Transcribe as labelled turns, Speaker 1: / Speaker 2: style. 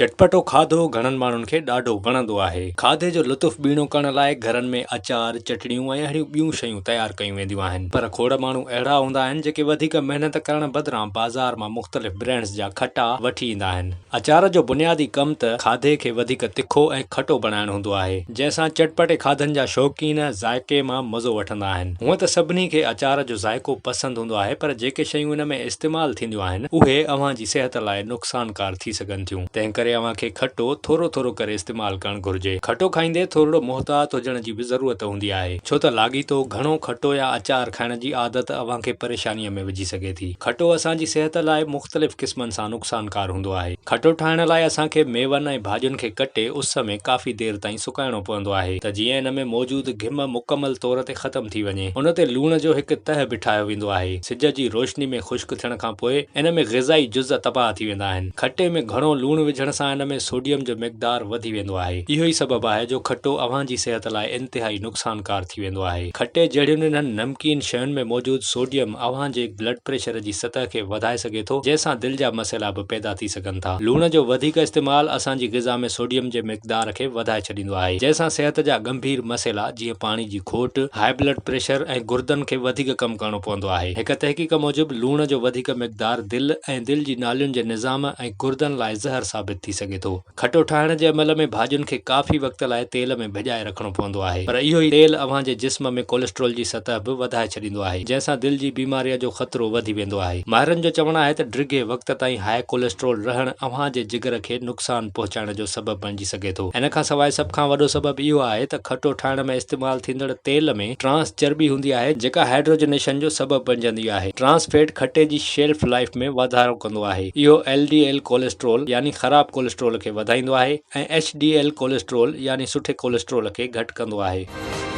Speaker 1: چٽپٽو کاڌو گهڻن ماڻهن کي ڏاڍو وڻندو آهي. کاڌي جو لطف ٻيڻو ڪرڻ لاء گهرن ۾ اچار، چٽڻيون ۽ اهڙيون ٻيون شيون تيار ڪيون وينديون آهن. پر کوڙ ماڻهو اهڙا هوندا آهن جيڪي وڌيڪ محنت ڪرڻ بدران بازار مان مختلف برانڊز جا کٽا وٺي ايندا آهن. اچار جو بنيادي ڪم ته کاڌي کي وڌيڪ تکو ۽ کٽو بڻائڻ هوندو آهي، جنهن سان چٽپٽي کاڌن جا شوقين ذائقي مان مزو وٺندا آهن. هونئن ته سڀني کي اچار جو ذائقو پسند هوندو آهي پر جيڪي شيون ان ۾ استعمال ٿينديون آهن، اهي اوهان جي صحت لاء نقصانڪار ٿي سگهن ٿيون، تنهن ڪري اوهان کي کٽو ٿورو ٿورو ڪري استعمال ڪرڻ گهرجي. کٽو کائيندي ٿورڙو محتاط هجڻ جي به ضرورت هوندي آهي، ڇو ته لاڳيتو گهڻو کٽو يا اچار کائڻ جي عادت اوهان کي پريشانيء ۾ وجهي سگهي ٿي. کٽو اسان جي صحت لاء مختلف قسمن سان نقصانڪار هوندو آهي. کٽو ٺاهڻ لاء اسان کي ميون ۽ ڀاڄين کي ڪٽي اس ۾ ڪافي دير تائين سڪائڻو پوندو آهي ته جيئن ان ۾ موجود گهم مڪمل طور تي ختم ٿي وڃي. ان تي لوڻ جو هڪ تهه به ٺاهيو ويندو آهي. سج جي روشني ۾ خشڪ ٿيڻ کان پوء ان ۾ غذائي جز تباهه ٿي ويندا آهن. کٽي ۾ گهڻو لوڻ وجهڻ سان ان ۾ سوڊيم جو مقدار وڌي ويندو آهي. اهو ئي سبب آهي جو کٽو اوهان جي صحت لاء انتهائي نقصانڪار ٿي ويندو آهي. کٽي جهڙين انهن نمڪين شين ۾ موجود سوڊيم اوهان جي بلڊ پريشر جي سطح کي وڌائي سگهي ٿو جنهن سان دل جا مسئلا به پيدا ٿي سگهن ٿا. لوڻ جو وڌيڪ استعمال اسان جي غذا ۾ سوڊيم جي مقدار کي وڌائي ڇڏيندو آهي جنهن سان صحت جا ڳنڀير مسئلا جيئن پاڻي جي کوٽ، هاء بلڊ پريشر ۽ گردن کي وڌيڪ ڪم ڪرڻو پوندو آهي. هڪ تحقيق موجب لوڻ جو وڌيڪ مقدار دل ۽ دل جي نالين جي نظام ۽ گردن لاء زهر ثابت ٿي سگهي ٿو. کٽو ٺاهڻ جي عمل ۾ ڀاڄين کي ڪافي وقت لاء تيل ۾ ڀڄائي رکڻو پوندو آهي پر اهو ئي تيل اوهان جي جسم ۾ ڪوليسٽرول جي سطح به وڌائي ڇڏيندو آهي جنهن سان دل جي بيماريء جو خطرو وڌي ويندو آهي. ماهرن جو چوڻ آهي ته ڊگهي وقت تائين هاء ڪوليسٽرول رهڻ اوهان جي جگر کي نقصان پهچائڻ جو سبب بڻجي سگهي ٿو. ان کان سواء سڀ کان وڏو سبب اهو آهي ته کٽو ٺاهڻ ۾ استعمال ٿيندڙ تيل ۾ ٽرانس چرٻي هوندي آهي جيڪا هائيڊروجنيشن جو سبب بڻجندي آهي. ٽرانس فيٽ کٽي جي شيلف لائف ۾ واڌارو ڪندو آهي. اهو ايل ڊي ايل ڪوليسٽرول يعني خراب ڪوليسٽرول کي وڌائيندو آهي ۽ ايڇ ڊي ايل ڪوليسٽرول يعني سٺي ڪوليسٽرول کي گهٽ ڪندو آهي.